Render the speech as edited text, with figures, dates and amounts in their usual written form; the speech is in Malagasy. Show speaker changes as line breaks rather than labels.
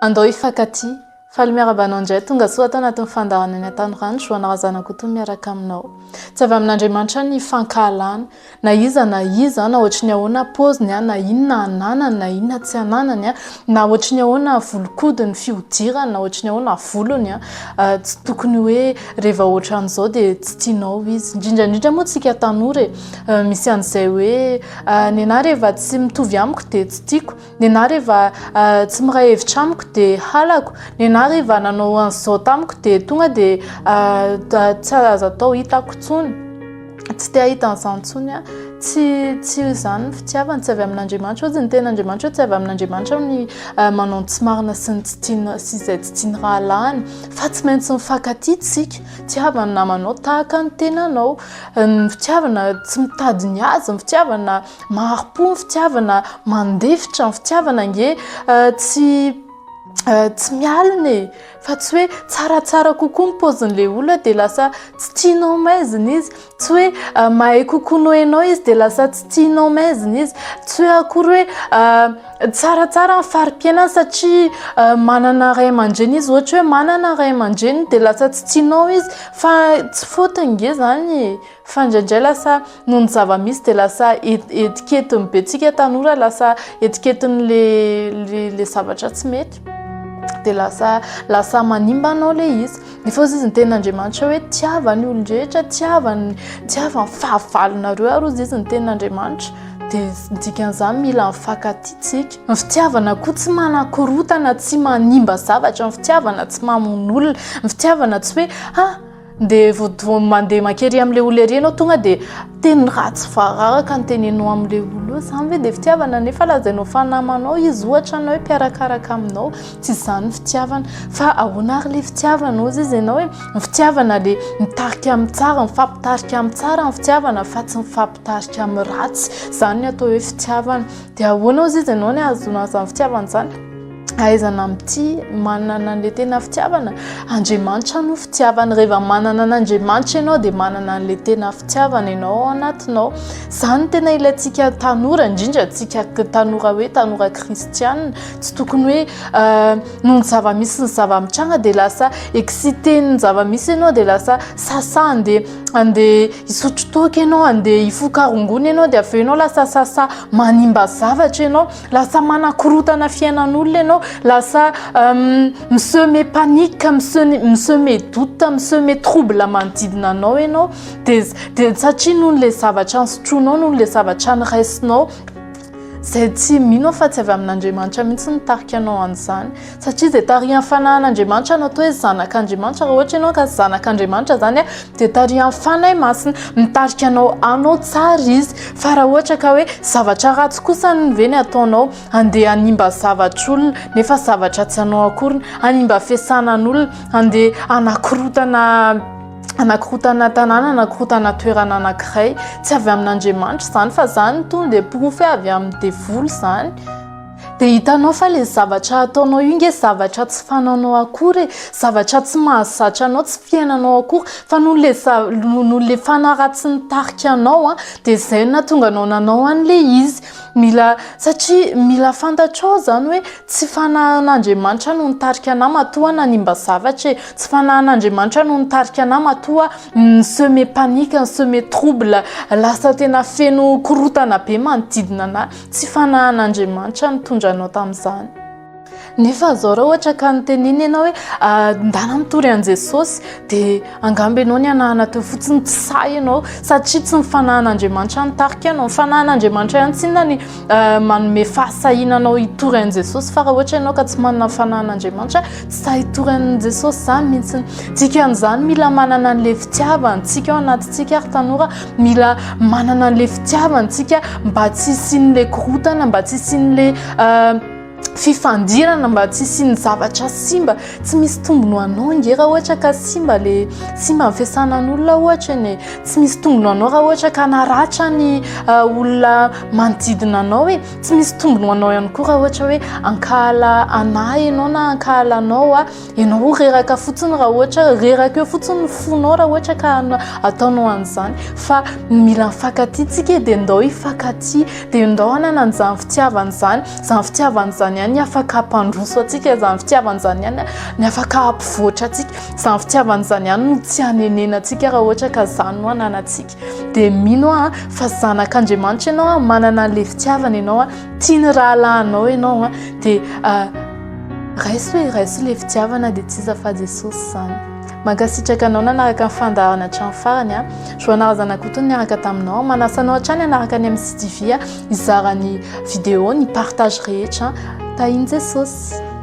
Andao hifankatia. Faly miarahaba anao indray tonga soa ato anatin'ny fandaharana ny Antanorano, Joana Razanakoto miaraka aminao. Tsy avy amin'Andriamanitra ny fankahalana. Na iza na iza, na ohatry ny ahoana paoziny, na inona ananany, na inona tsy ananany, na ohatry ny ahoana volon-kodiny, fihodirany, na ohatry ny ahoana volony, tsy tokony hoe rehefa ohatran'izao dia tsy tianao izy. Indrindra indrindra moa tsika tanora e, misy an'izay hoe nenà rehefa tsy mitovy amiko dia tsy tiako. Nenà reva tsy miray hevitra amiko dia halako, nenà reva nanao an'izao tamiko dia tonga dia tsy azo atao hitako intsony, tsy te hahita an'izany intsony aho. Tsy tsy izany ny fitiavana, tsy avy amin'Andriamanitra hozy ny tenin'Andriamanitra hoe tsy avy amin'Andriamanitra ny manao ny tsy marina sy ny tsy tiana sy izay tsy tian'ny rahalahiny fa tsy maintsy mifankatia isika, tiava ny namanao tahaka ny tenanao. Ny fitiavana tsy mitady ny azy, ny fitiavana Mahari-po ny fitiavana, mandefitra ny fitiavana ange tsy tsy mialona e, fa tsy hoe tsaratsara kokoa ny paozin'ilay olona dia lasa tsy tianao maizina izy, tsy hoe mahay kokoa noho ianao izy dia lasa tsy tianao maizina izy, tsy hoe akory hoe tsaratsara ny fari-piainany satria manana ray aman-dreny izy, ohatra hoe manana ray aman-dreny dia lasa tsy tianao izy fa tsy faute ange izany e. Fa indraindray lasa noho ny zava-misy dia lasa etiketiny be tsika tanora lasa etiketin'le le zavatra tsy mety dia lasa lasa manimba anao le izy. Nefa hozy izy ny tenin'Andriamanitra hoe tiava ny olon-drehetra, tiava ny tiava ny fahavalonareo ary hozy izy ny tenin'Andriamanitra. Dia ny dikan'izany mila mifankatia tsika. Ny fitiavana koa tsy manakorotana, tsy manimba zavatra, ny fitiavana tsy mamono olona, ny fitiavana tsy hoe ah Dia vao mandeha mankery amin'ilay olona ery ianao tonga dia teny ratsy vararaka no teneninao amin'ilay olona eo. Izany ve dia fitiavana nefa lazainao fa namanao izy ohatra na hoe mpiarakaraka aminao. Tsy izany ny fitiavana. Fa ahoana ary ilay fitiavana hozy izy ianao hoe ny fitiavana ilay mitarika amin'ny tsara, mifampitarika amin'ny tsara ny fitiavana fa tsy mifampitarika amin'ny ratsy. Izany ny atao hoe fitiavana. Dia ahoana hozy izy ianao ny ahazoana an'izany fitiavana izany? Ahaizana mitia, manana an'ilay tena fitiavana. Andriamanitra no fitiavana. Rehefa manana an'Andriamanitra ianao dia manana an'ilay tena fitiavana ianao ao anatinao. Izany no tena ilaintsika tanora, indrindra antsika tanora hoe tanora kristianina. Tsy tokony hoe noho ny zava-misy ny zava-mitranga dia lasa excité-n'ny zava-misy ianao dia lasa sasa andeha andeha hisotro toaka ianao, andeha hifoka rongony ianao dia avy eo ianao lasa sasa manimba zavatra ianao. Lasa manakorotana fiainan'olona ianao, lasa mi-semer panique, mi-semer doute, mi-semer trouble manodidina anao ianao, dia dia satria noho ilay zavatra nisotroinao, noho ilay zavatra noraisinao, izay tsy mino aho fa tsy avy amin'Andriamanitra mihitsy no nitarika anao an'izany, satria izay tarihan'ny fanahin'Andriamanitra no atao hoe zanak'Andriamanitra, raha ohatra ianao ka zanak'Andriamanitra izany dia tarihan'ny Fanahy Masina, mitarika anao hanao tsara izy, fa raha ohatra ka hoe zavatra ratsy kosa ve ny ataonao, handeha hanimba zavatr'olona nefa zavatra tsy anao akory, hanimba fiasanan'olona, handeha hanakorotana hanakorotana tanàna, hanakorotana toerana anankiray, tsy avy amin'Andriamanitra izany fa izany tonga dia porofo hoe avy amin'ny devoly izany. Dia hitanao fa ilay zavatra ataonao io nge zavatra tsy fanaonao akory e, zavatra tsy mahazatra anao, tsy fiainanao akory, fa noho ilay noho ilay fanahy ratsy nitarika anao an, dia izay no nahatonga anao nanao an'ilay izy. Mila, satria mila fantatrao izany hoe tsy fanahin'Andriamanitra no nitarika anah matoa aho nanimba zavatra e, tsy fanahin'Andriamanitra no nitarika anah matoa aho ni-semer panique, ni-semer trouble, lasa tena feno korontana be manodidina anah. Tsy fanahin'Andriamanitra nitondra anao tamin'izany. Nefa izao raha ohatra ka notenenina ianao hoe ndana mitory an'i Jesosy dia angamba ianao nihanahana teo fotsiny tsy sahy ianao satria tsy ny fanahin'Andriamanitra nitarika anao. Ny fanahin'Andriamanitra ihany tsinona ny manome fahasahiana anao hitory an'i Jesosy fa raha ohatra ianao ka tsy manana ny fanahin'Andriamanitra tsy sahy hitory an'i Jesosy izany mihitsy. Dikan'izany mila manana an'ilay fitiavana tsika ao anatintsika ary tanora Mila manana an'ilay fitiavana isika mba tsy hisian'ilay korontana, mba tsy hisian'ilay fifandirana, mba tsy hisian'ny zavatra simba. Tsy misy tombony ho anao ange raha ohatra ka simba le simba ny fiasanan'olona ohatra e. Tsy misy tombony ho anao raha ohatra ka naratra ny olona manodidina anao e. Tsy misy tombony ho anao ihany koa raha ohatra hoe ankahala anah ianao na ankahala anao aho. Ianao ho reraka fotsiny raha ohatra, reraka eo fotsiny ny fonao raha ohatra ka ataonao an'izany. Fa mila mifankatia tsika e, dia ndao hifankatia, dia ndao hanana an'izany fitiavana izany. Izany fitiavana izany ihany. ihany ny afaka hampandroso antsika, izany fitiavana izany ihany ny afaka hampivoatra antsika, izany fitiavana izany ihany no tsy hanenenantsika raha ohatra ka izany no ananantsika. Dia mino aho fa zanak'Andriamanitra ianao, manana an'ilay fitiavana ianao, tia ny rahalahinao ianao, dia raiso e, raiso ilay fitiavana dia tsy iza fa Jesosy izany. Mankasitraka anao nanaraka ny fandaharana hatramin'ny farany. Joana Razanakoto no niaraka taminao. Manasa anao hatrany hanaraka ny MCTV hizara ny vidéo, ny partage rehetra. Tahin'i Jesosy.